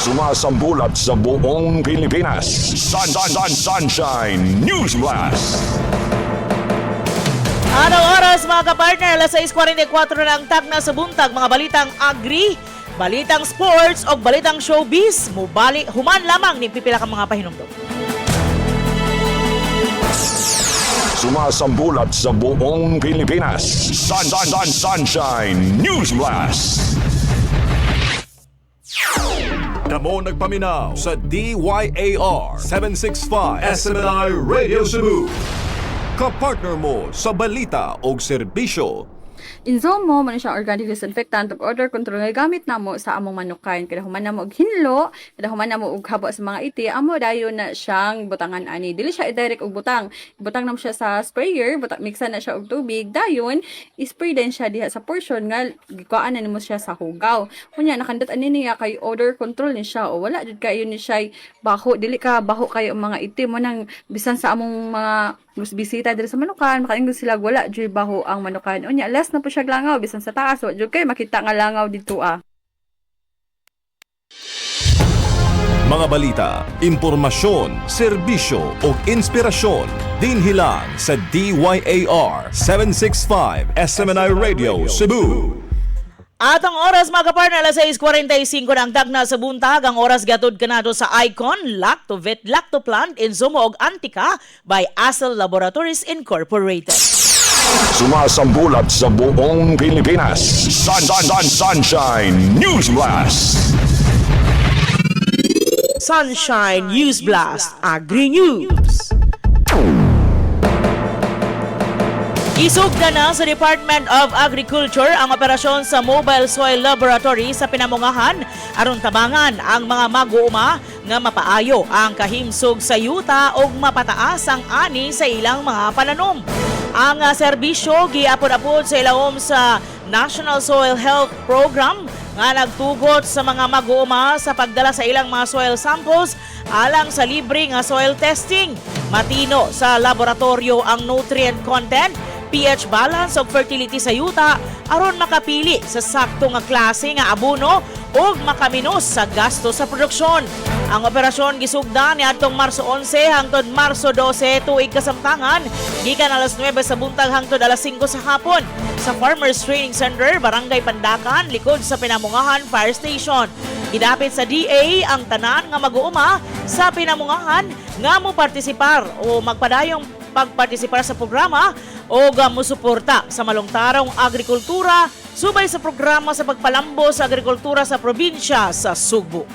Sumasambulat sa buong Pilipinas. Sun, Sun, Sun, Sunshine News Blast. Anong oras, mga kapartner? Alas 6:44 na ang tagna sa buntag. Mga balitang agri, balitang sports o balitang showbiz. Mubali, human lamang ni pipila ka mga pahinumdom. Sumasambulat sa buong Pilipinas. Sun, Sun, Sun, Sunshine News Blast. Kamo nagpaminaw sa DYAR 765 SMNI Radio Cebu. Kapartner mo sa balita o serbisyo. Inzomo man siya, organic disinfectant ug odor control nga gamit namo sa among manukan. Kada human namo og hinlo, kada human namo og habo sa mga iti, amo dayon na siyang butangan ani. Dili siya i-direct og butang. Butang namo siya sa sprayer, butang, mixa na siya og tubig, dayon i-spray din siya diha sa portion nga gikuan na nimo siya sa hugaw. Unya nakandot ani niya kay odor control ni siya o wala jud kayo ni siya baho, dili ka baho kayo ang mga iti mo nang bisan sa among mga mus bisita diri sa manukan, makaingon sila wala jud baho ang manukan. Unya less na po siya langaw, bisan sa taas wa jud kay makita nga langaw dito ah. Mga balita, impormasyon, serbisyo ug inspirasyon dinhi lang sa DYAR 765 SMNI Radio Cebu. At ang oras, mga kapartner, alas 6:45 na ang tagna sa buntag. Ang oras gatod kanado sa Icon, Lactovit, Lactoplant, Inzomo og Antica by Asel Laboratories Incorporated. Sumasambulat sa buong Pilipinas. Sun, Sun, Sun, Sunshine News Blast. Sunshine News Blast, Agri News. Isugda na sa Department of Agriculture ang operasyon sa Mobile Soil Laboratory sa Pinamungahan aron tabangan ang mga mag-uuma nga mapaayo ang kahimsog sa yuta ug mapataas ang ani sa ilang mga pananom. Ang serbisyo giapod-apod sa ilawom sa National Soil Health Program nga nagtugot sa mga mag-uuma sa pagdala sa ilang mga soil samples alang sa libre nga soil testing. Matino sa laboratorio ang nutrient content, pH balance ug fertility sa yuta aron makapili sa sakto nga klase nga abono ug makaminos sa gasto sa produksyon. Ang operasyon gisugdan niadtong Marso 11 hangtod Marso 12 tuig kasamtangan gikan alas 9 sa buntag hangtod alas 5 sa hapon sa Farmers Training Center, Barangay Pandakan, likod sa Pinamungahan Fire Station. Gidapit sa DA ang tanan nga mag-uuma sa Pinamungahan nga mo partisipar o magpadayong pagpartisipar sa programa o musuporta sa malungtarong agrikultura subay sa programa sa pagpalambo sa agrikultura sa probinsya sa Sugbo.